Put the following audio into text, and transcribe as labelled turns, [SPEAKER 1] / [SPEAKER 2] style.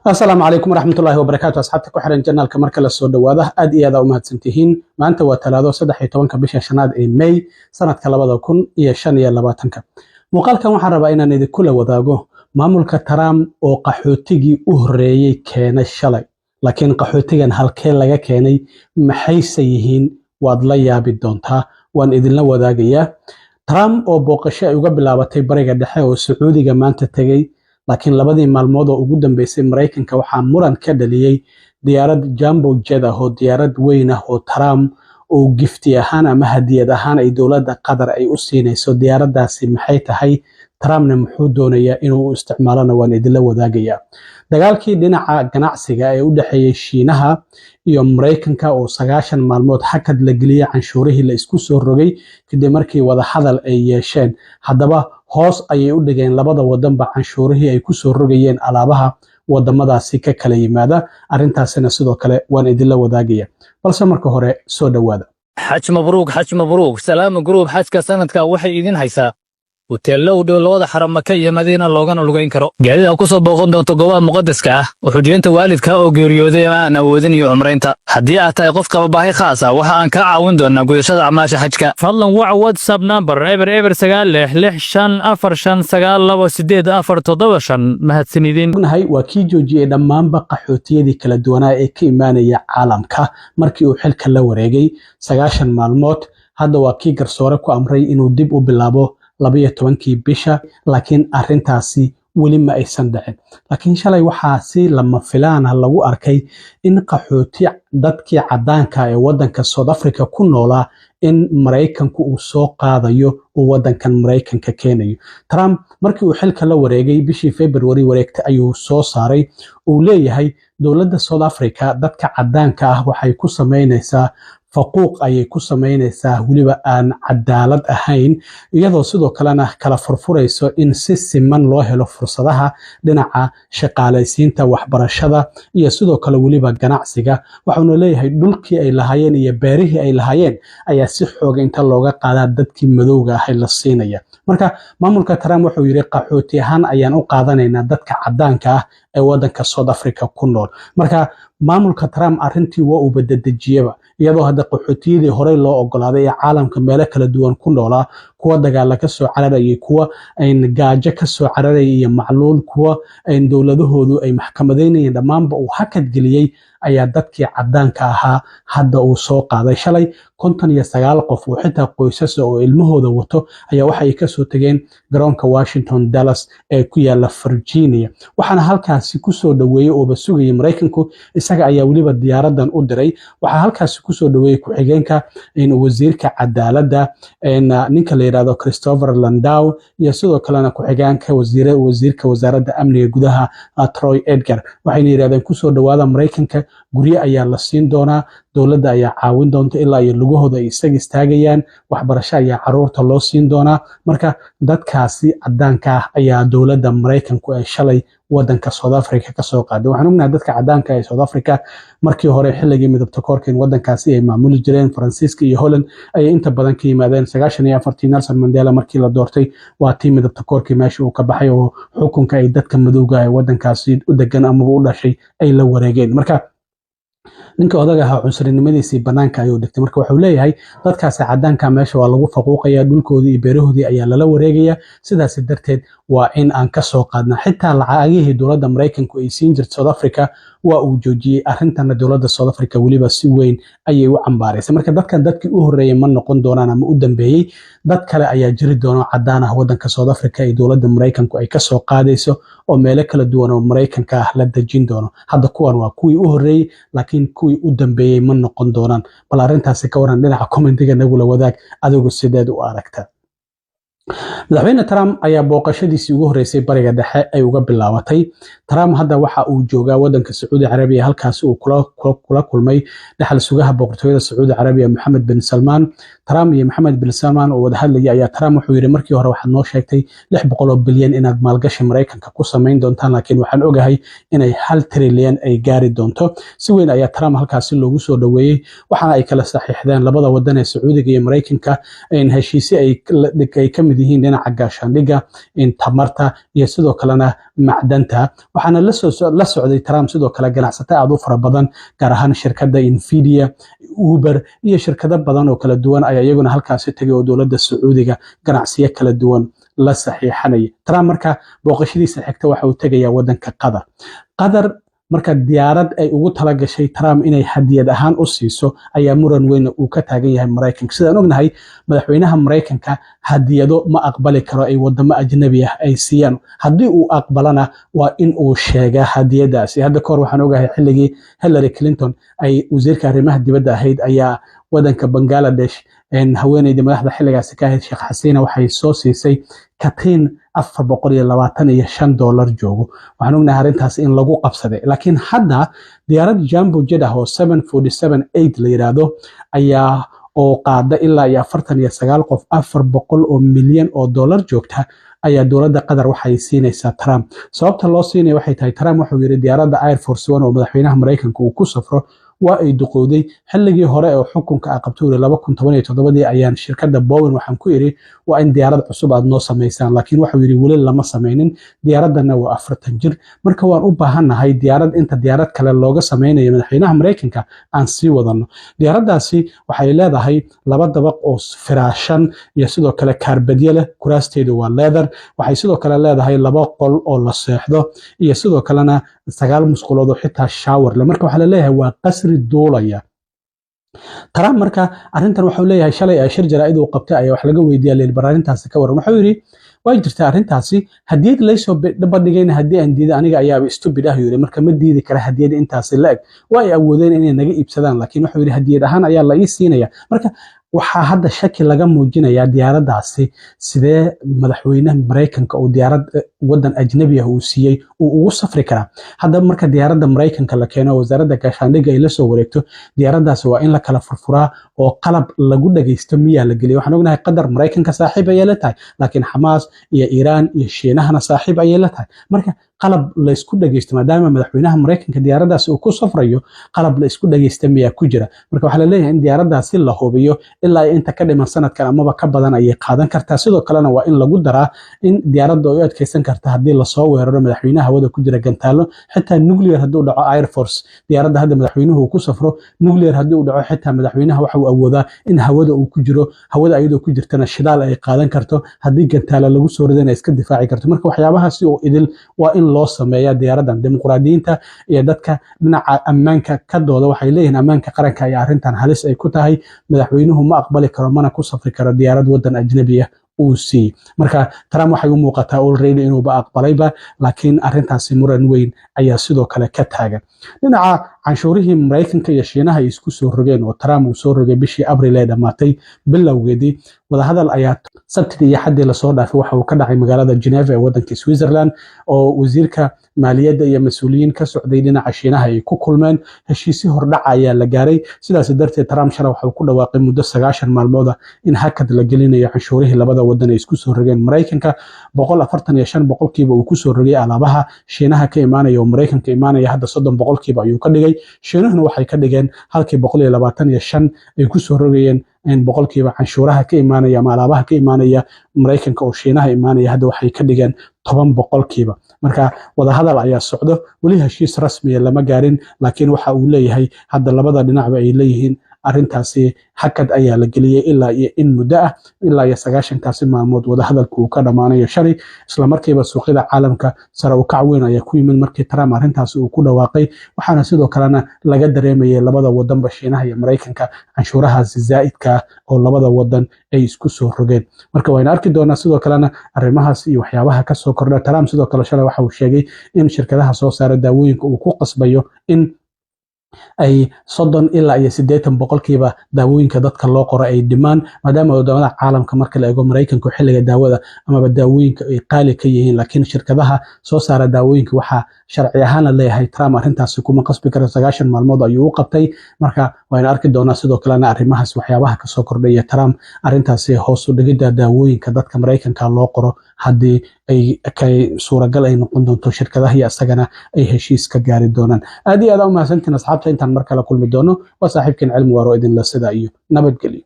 [SPEAKER 1] Asalaamu calaykum waraxmatullaahi wabarakaatu. Asxaabta ku xiran channelka, marka la soo dhowaada, aad iyo aad u mahadsantihiin. Maanta waa Talaado, 13-ka bisha shanaad ee May, sanadka 2025-ka. Muuqaalkan waxaan rabaa inaan idinkula wadaago maamulka Trump oo qaxootigii u horreeyey keenay shalay. Laakiin qaxootigan halkee laga keenay, maxayse yihiin? Waad la yaabi doontaa, waan idinla wadaagayaa. Trump oo booqasho ay uga bilaabatay Bariga Dhexe oo Sacuudiga maanta tegey, laakiin labadii maalmood oo ugu dambeysay Maraykanka waxaa muran ka dhaliyey diyaarad jumbo jet ah oo diyaarad weyn ah oo Trump oo gift ahaan ama hadiyad ahaan ay dowladda Qatar ay u siinayso. Diyaaraddaasi maxay tahay? Trumpna muxuu doonayaa inuu u isticmaalona? Waan idinla wadaagayaa. Dagaalkii dhinaca ganacsiga ee u dhexeeyey Shiinaha iyo Maraykanka oo 90 maalmood hakad la geliyey canshuurihii la isku soo rogay kadib markii wadahadal ay yeesheen. Haddaba hoos ayay u dhigeen labada wadanba canshuurihii ay ku soo rogayeen alaabaha wadamadaasi ka kala yimaada. Arrintaasina sidoo kale waan idinla wadaagaya, balse marka hore soo dhowaada.
[SPEAKER 2] Xaj mabruuk, xaj mabruuk! Salaama Group xajka sanadka waxay idin haysaa huteello u dhow labada xaram, Maka iyo Madiina, loogana lugayn karo. Gaadida ku soo booqan doonto goobaha muqaddaska ah, uxujiyeynta waalidka oo geeriyooday ama aan awoodin iyo cumraynta. Haddii aad tahay qof qaba baahi khaas ah, waxa aan kaa caawin doonaa gudashada acmaasha xajka. Fadlan wac WhatsApp number 00 0966545928 475. Mahadsanidin.
[SPEAKER 1] Ognahay waa kii joojiyey dhammaanba qaxootiyadii kala duwanaa ee ka imaanaya caalamka markii uu xilka la wareegay 90 maalmood. Hadda waa kii garsoore ku amray inuu dib u bilaabo 12-kii bisha, laakiin arrintaasi weli ma aysan dhicin. Laakiin shalay waxaa si lama filaana lagu arkay in qaxooti dadkii caddaanka ee waddanka South Africa ku noolaa in Maraykanku uu soo qaadayo, uu waddankan Maraykanka keenayo. Trump markii uu xilka la wareegay bishii February, wareegta ayuu soo saaray uu leeyahay dowladda South Africa dadka caddaanka ah waxay ku samaynaysaa faquuq ayay ku samaynaysaa, weliba aan cadaalad ahayn, iyadoo sidoo kalena kala furfurayso in si siman loo helo fursadaha dhinaca shaqaalaysiinta, waxbarashada iyo sidoo kale weliba ganacsiga. Waxauna leeyahay dhulkii ay lahaayeen iyo beerihii ay lahaayeen ayaa si xooga inta looga qaadaa dadkii madowga ahay la siinaya. Marka maamulka Trump wuxuu yidhi qaxooti ahaan ayaan u qaadanaynaa dadka caddaanka ah ee waddanka South Africa ku nool. Marka maamulka Trump arrintii waa uu badadejiyeba, iyadoo hadda qaxootiyadii horey loo ogolaaday ee caalamka meelo kala duwan ku noolaa, kuwa dagaala ka soo cararayay, kuwa gaajo ka soo cararayay iyo macluul, kuwa dowladahoodu ay maxkamadaynayeen, dhammaanba uu hakad geliyey, ayaa dadkii caddaanka ahaa hadda uu soo qaaday. Shalay 59 qof oo xitaa qoysasa oo ilmahooda wato ayaa waxay kasoo tageen garoonka Washington Dulles ee ku yaala Virginia. Waxaana halkaasi kusoo dhoweeyey ooba sugayay Maraykanku, isaga ayaa weliba diyaaradan u diray. Waxaa halkaasi kusoo dhoweeyey ku-xigeenka wasiirka cadaaladda, ninka la yidhahdo Christopher Landau, iyo sidoo kalena ku-xigeenka wasiirka wasaaradda amniga gudaha, Troy Edgar. Waxayna yidhahdeen kusoo dhowaada Maraykanka, guryo ayaa la siin doonaa, dowladda ayaa caawin doonta ilaa iyo lugahooda ay isaga istaagayaan, waxbarasho ayaa caruurta loo siin doonaa. Marka dadkaasi caddaanka ah ayaa dowladda Maraykanku ay shalay wadanka South Africa kasoo qaaday. Waxaan ognahay dadka caddaanka ee South Africa markii hore xilligii midabta koorka in wadankaasi ay maamuli jireen Faransiiska iyo Holland ayay inta badan ka yimaadeen. 94-tii Nelson Mandela markii la doortay, waa tii midabta koorkii meesha uu ka baxay oo xukunka ay dadka madowga ee wadankaasi u degan amaba u dhashay ay la wareegeen. Marka ninka odaga ahaa cunsurinimadiisii banaanka ayuu dhigtay. Marka wuxuu leeyahay dadkaasi caddaanka meesha waa lagu faquuqaya, dhulkoodii iyo beerahoodii ayaa lala wareegaya, sidaas darteed waa in aan ka soo qaadna. Xitaa lacagihii dowladda Maraykanku ay siin jirta South Africa waa uu joojiyey. Arrintana dowladda South Africa weliba si weyn ayay u cambaaraysay. Marka dadkan dadkii u horreeyay ma noqon doonaan ama u dambeeyey. Dad kale ayaa jiri doono caddaan ah waddanka South Africa ee dowladda Maraykanku ay kasoo qaadayso oo meelo kala duwan oo Maraykanka ah la dejin doono. Hadda kuwan waa kuwii u horreeyey, laakiin kuwii u dambeeyey ma noqon doonaan. Bal arrintaasi ka waran? Dhinaca commentiga nagula wadaag, adigu sideed u aragta? Madaxweyne Trump ayaa booqashadiisii ugu horreysay Bariga Dhexe ay uga bilaabatay. Trump hadda waxa uu joogaa waddanka Sacuudi Carabiya, halkaasi uu kula kulmay dhaxal sugaha boqortooyada Sacuudi Carabiya, Maxamed bin Salmaan. Trump iyo Maxamed bin Salmaan oo wada hadlaya ayaa Trump wuxuu yidhi: "Markii hore waxaad noo sheegtay 600 bilyan inaad maalgashi Maraykanka ku samayn doontaan, laakiin waxaan ogahay inay 1 trilyan ay gaari doonto." Si weyn ayaa Trump halkaasi loogu soo dhoweeyey, waxaana ay kala saxiixdeen labada wadan ee Sacuudiga iyo Maraykanka heshiisyo ay ka mid mid yihiin dhinaca gaashaandhigga, tamarta iyo sidoo kalena macdanta. Waxaana la socday Trump sidoo kale ganacsato aad u fara badan, gaar ahaan shirkadda Nvidia, Uber iyo shirkado badan oo kala duwan ayaa iyaguna halkaasi tegay oo dowladda Sacuudiga ganacsiyo kala duwan la saxiixanaya. Trump marka booqashadiisa xigta waxa uu tegayaa wadanka Qatar. Qatar marka diyaarad ay ugu talagashay Trump inay hadiyad ahaan u siiso ayaa muran weyn uu ka taagan yahay Maraykanka. Sidaan ognahay, madaxweynaha Maraykanka hadiyado ma aqbali karo ay wadamo ajnabi ah ay siiyaan. Haddii uu aqbalana, waa in uu sheegaa hadiyadaasi. Hadda kahor waxaan ogahay xilligii Hillary Clinton ay wasiirka arrimaha dibadda ahayd ayaa wadanka Bangladesh haweeneydii madaxda xilligaasi ka ahayd, Sheekh Xasiina, waxay soo siisay katiin $425 joogo. Waxaan ognahay arrintaas in lagu qabsaday. Laakiin hadda diyaarad jumbo jet ah oo 747-8 la yidhaahdo ayaa oo qaada ilaa iyo 49 qof, $400 milyan joogta, ayaa dowladda Qatar waxay siinaysaa Trump. Sababta loo siinaya waxay tahay, Trump wuxuu yidhi diyaaradda Air Force One oo madaxweynaha Maraykanka uu ku safro waa ay duqowday. Xilligii hore ee xukunka a qabtay uri 2017-dii ayaan shirkadda Boeing waxaan ku iri waa in diyaarad cusub aad noo samaysaan, laakiin wuxuu yidhi weli lama samaynin. Diyaaradana waa 40 jir, marka waan u baahannahay diyaarad inta diyaarad kale looga samaynayo madaxweynaha Maraykanka aan sii wadano. Diyaaraddaasi waxay leedahay laba dabaq oo firaashan iyo sidoo kale kaarbadyo leh, kuraasteedu waa leather. Waxay sidoo kale leedahay laba qol oo la seexdo iyo sidoo kalena sagaal musqulood oo xitaa shower leh. Marka waxaa la leeyahay waa qasri duulaya. Trump marka arrintan waxuu leeyahay, shalay shir jaraa'id uu qabtay ayaa wax laga weydiiya leel bar arrintaasi ka waran. Wuxuu yidhi way jirtaa arrintaasi, hadiyad laysoo bandhigayna haddii aan diido aniga ayaaba stupid ah, yidhi. Marka ma diidi kara hadiyad intaasi la eg. Waa ay awoodeen inay naga iibsadaan, laakiin wuxuu yidhi hadiyad ahaan ayaa la ii siinaya. Marka waxaa hadda shaki laga muujinayaa diyaaraddaasi sidee madaxweynaha Maraykanka uu diyaarad wadan ajnabi ah uu siiyey uu ugu safri karaa. Haddaba marka diyaaradda Maraykanka la keeno, wasaaradda gaashaandhigga ay la soo wareegto, diyaaraddaasi waa in la kala furfuraa oo qalab lagu dhagaysto miyaa la geliya. Waxaan ognahay Qatar Maraykanka saaxiib ayay la tahay, laakiin Xamaas iyo Iiraan iyo Shiinahana saaxiib ayay la tahay. Marka qalab laysku dhagaysto, maadaama madaxweynaha Maraykanka diyaaraddaasi uu ku safrayo, qalab la isku dhagaysta miyaa ku jira? Marka waxaa la leeyahay in diyaaraddaasi la hubiyo ilaa inta ka dhiman sanadkan amaba ka badan ayay qaadan kartaa. Sidoo kalena waa in lagu daraa in diyaaradda ay u adkeysan karta haddii lasoo weeraro madaxweynaha hawada ku jira gantaalo, xitaa nuclear hadduu dhaco. Air Force, diyaaradda hadda madaxweynuhu uu ku safro, nuclear haddii uu dhaco xitaa madaxweynaha waxa uu awoodaa in hawada uu ku jiro, hawada ayadoo ku jirtana shidaal ay qaadan karto, haddii gantaalo lagu soo ridana iska difaaci karto. Marka waxyaabahaasi oo idil waa in loo sameeyaa diyaaraddan. Dimuqraadiyiinta iyo dadka dhinaca ammaanka ka dooda waxay leeyihiin ammaanka qaranka ayaa arrintan halis ay ku tahay. Madaxweynuhu ma aqbali karo mana ku safri karo diyaarad waddan ajnabi ah uu siiyey. Marka Trump waxay u muuqataa already inuuba aqbalayba, laakiin arrintaasi muran weyn ayaa sidoo kale ka taagan. Dhinaca canshuurihii Maraykanka iyo Shiinaha ay isku soo rogeen oo Trump uu soo rogay bishii Abril ee dhammaatay bilowgeedii, wadahadal ayaa Sabtidii iyo Xaddii lasoo dhaafay waxa uu ka dhacay magaalada Geneva ee wadanka Switzerland, oo wasiirka maaliyadda iyo mas-uuliyiin ka socday dhinaca Shiinaha ay ku kulmeen. Heshiisyo hordhaca ayaa la gaaray. Sidaas darteed Trump shalay waxa uu ku dhawaaqay muddo 90 maalmood ah in hakad la gelinayo canshuurihii labada wadan ay isku soo rogeen. Maraykanka 145% uu ku soo rogay alaabaha Shiinaha ka imaanaya oo Maraykanka imaanaya, hadda 30% ayuu ka dhigay. Shiinuhuna waxay ka dhigeen halkii 125 ay ku soo rogayeen boqolkiiba canshuuraha ka imaanaya ama alaabaha ka imaanaya Maraykanka oo Shiinaha imaanaya, hadda waxay ka dhigeen 10%. Marka wadahadal ayaa socdo, weli heshiis rasmiya lama gaarin, laakiin waxa uu leeyahay hadda labada dhinacba ay leeyihiin arrintaasi hakad ayaa la geliyey ilaa iyo in muddo ah, ilaa iyo 90-kaasi maalmood wadahadalku uu ka dhammaanayo. Shalay islamarkiiba suuqyada caalamka sare u kac weyn ayaa ku yimid markii Trump arrintaasi uu ku dhawaaqay. Waxaana sidoo kalena laga dareemayay labada wadanba, Shiinaha iyo Maraykanka, canshuurahaasi zaa'idka ah oo labada wadan ay isku soo rogeen. Marka wayna arki doonaa sidoo kalena arrimahaas iyo waxyaabaha kasoo kordha. Trump sidoo kale shalay waxa uu sheegay in shirkadaha soo saara daawooyinka uu ku qasbayo in ay 30 ilaa iyo 80% daawooyinka dadka loo qoro ay dhimaan, maadaama wadamada caalamka marka la eego Maraykanku xilliga daawada amaba daawooyinka ay qaali ka yihiin. Laakiin shirkadaha soo saara daawooyinka waxaa sharci ahaan la leeyahay Trump arrintaasi kuma qasbi karo, 90 maalmood ayuu u qabtay. Marka wayna arki doonaa sidoo kalena arrimahaas waxyaabaha kasoo kordhaya Trump arrintaasi hoos u dhigidda daawooyinka dadka Maraykanka loo qoro, haddii ay kay suuragal ay noqon doonto, shirkadaha iyo isagana ay heshiis ka gaari doonaan. Aad iyo aad u mahadsantiin asxaabta. Intaan mar kale kulmi doono, waa saaxiibkeen Cilmi Waaro idinla sida iyo nabadgelyo.